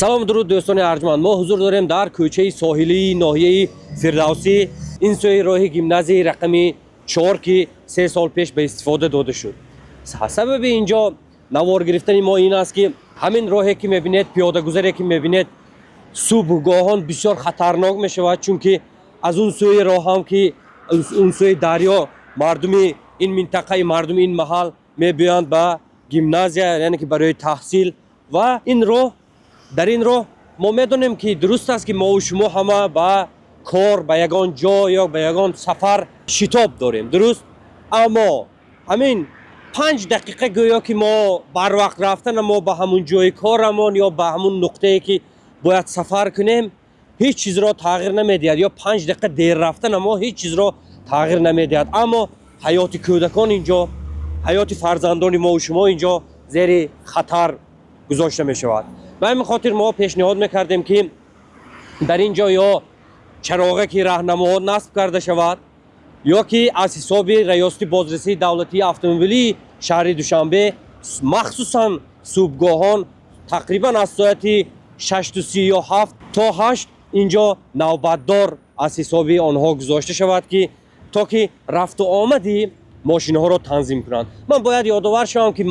Салом, дуруд, дӯстони арҷманд. Мо ҳузур дорем дар кӯчаи соҳилии ноҳияи Фирдавсӣ, ин сӯи роҳи гимназияи рақами 4, ки 3 сол пеш ба истифода дода шуд. Сабаби инҷо навор гирифтани мо ин аст, ки ҳамин роҳе ки мебинед, пиёдагузаре ки мебинед, субҳгоҳон бисёр хатарнок мешавад, чунки аз он сӯи роҳ ҳам, ки он сӯи дарё, мардуми ин минтақаи, мардуми ин маҳал мебиёянд ба гимназия, яъне ки барои таҳсил. Ва ин роҳ, дар ин роҳ мо медонем, ки дуруст аст, ки мову шумо ҳама ба кор, ба ягон ҷо ё ба ягон сафар шитоб дорем, дуруст. Аммо ҳамин 5 дақиқа гӯё ки мо барвақт рафтана мо ба ҳамун ҷои корамон ё ба ҳамун нуқтае ки бояд сафар кунем, ҳеҷ чизро тағйир намедиҳад, ё 5 дақиқа дер рафтана мо ҳеҷ чизро тағйир намедиҳад. Аммо ҳаёти кӯдакон инҷо, ҳаёти фарзандони мову шумо инҷо зери хатар гузошта мешавад. Ба ҳамин хотир мо пешниҳод мекардем, ки дар ин ҷо ё чароғаки раҳнамоҳо насб карда шавад, ё ки аз ҳисоби Раёсати бозрасии давлатии автомобилии шаҳри Душанбе махсусан субҳгоҳон, тақрибан аз соати 6:30 ё 7 то 8, инҷо навбатдор аз ҳисоби онҳо гузошта шавад, ки то ки рафту омади мошинҳоро танзим кунанд. Ман бояд ёдовар шавам, ки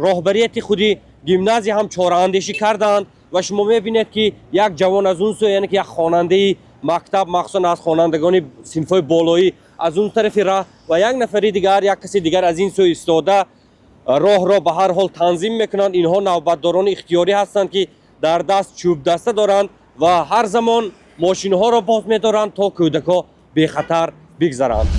роҳбарияти худи гимназия ҳам чораандешӣ карданд ва шумо мебинед, ки як ҷавон аз он сӯ, яъне ки як хонандаи мактаб, махсусан аз хонандагони синфҳои болоӣ, аз он тарафи раҳ ва як нафари дигар, як каси дигар аз ин сӯ истода роҳро ба ҳар ҳол танзим мекунанд. Инҳо навбатдорони ихтиёрӣ ҳастанд, ки дар даст чӯбдаста доранд ва ҳар замон мошинҳоро боз медоранд, то кӯдакҳо бехатар бигзаранд.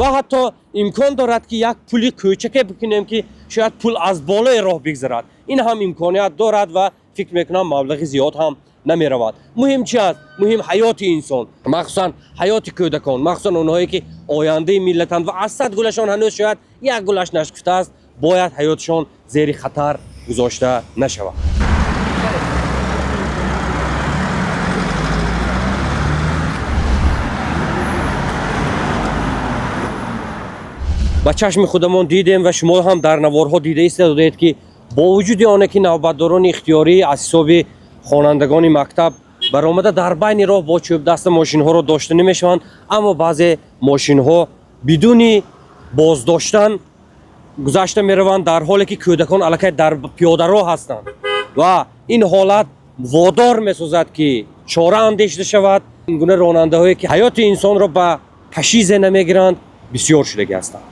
Ва ҳатто имкон дорад, ки як пули кӯчаке бикунем, ки шояд пул аз болои роҳ бигзарад. Ин ҳам имконият дорад ва фикр мекунам, маблағи зиёд ҳам намеравад. Муҳим чи аст? Муҳим ҳаёти инсон, махсусан ҳаёти кӯдакон, махсусан онҳое ки ояндаи миллатанд ва аз 100 гулашон ҳанӯз шояд як гулаш нашкуфтааст, бояд ҳаётшон зери хатар гузошта нашавад. Ба чашми худамон дидем ва шумо ҳам дар наворҳо дида истодаед, ки бо вуҷуди оне ки навбатдорони ихтиёрӣ аз ҳисоби хонандагони мактаб баромада дар байни роҳ бо чӯбдаста мошинҳоро дошта намешаванд, аммо баъзе мошинҳо бидуни боздоштан гузашта мераванд, дар ҳоле ки кӯдакон аллакай дар пиёдароҳ ҳастанд. Ва ин ҳолат водор месозад, ки чора андешида шавад. Ин гуна ронандаҳое ки ҳаёти инсонро ба пашизе намегиранд, бисёр шудагӣ ҳастанд.